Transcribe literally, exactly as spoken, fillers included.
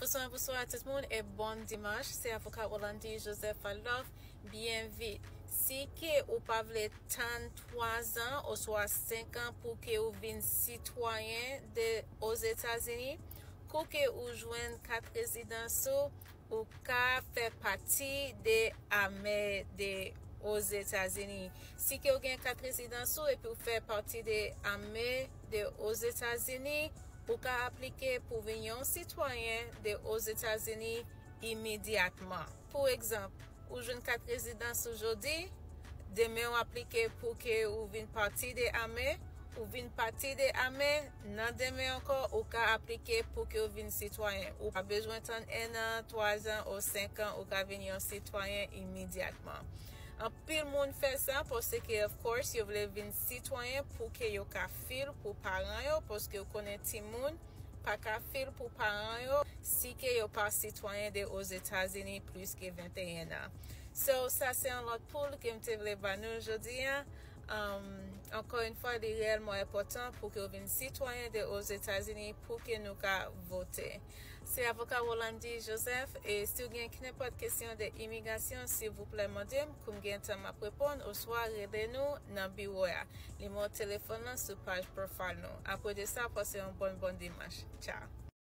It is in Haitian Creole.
Bonswa, bonswa tout moun e bon dimanch. Se avoka Rolandi Joseph Adolphe. Byen vit. Si ke ou pa vle tann twa zan oswa senk an pou ke ou vin sitwayen de Ozetazini, kou ke ou jwenn kat rezidans ou, ou ka fè pati de ame de Ozetazini. Si ke ou gen kat rezidans ou epi ou fè pati de ame de Ozetazini, ou ka aplike pou vin yon sitwayen de Ozetazini imedyatman. Pou egzanp, ou jwenn kat rezidans ou jodi, demen ou aplike pou ke ou vin pati de ame, ou vin pati de ame, nan demen ankò, ou ka aplike pou ke ou vin sitwayen. Ou pa bezwen tann en an, twa zan ou senk an, ou ka vin yon sitwayen imedyatman. Anpil moun fè sa paske, of course, yo vle vin sitwayen pou ke yo ka fil pou paran yo, paske yo konnen timoun pa ka fil pou paran yo si ke yo pa sitwayen de Ozetazini plis ke venteyen an. So, sa se yon lòt poul ke m te vle ba nou jodi a. Um, ankò yon fwa, li reyèlman enpòtan pou ke w vin sitwayen de Ozetazini pou ke nou ka vote. Se avoka Rolandi Joseph, e si w gen nenpòt kesyon de imigrasyon, silvouplè mande m, kou m gen tan m ap reponn, oswa rele nou nan biwo a. Nimewo telefòn nan sou paj profile nou. Apre de sa, pase yon bon, bon dimanch. Tchao.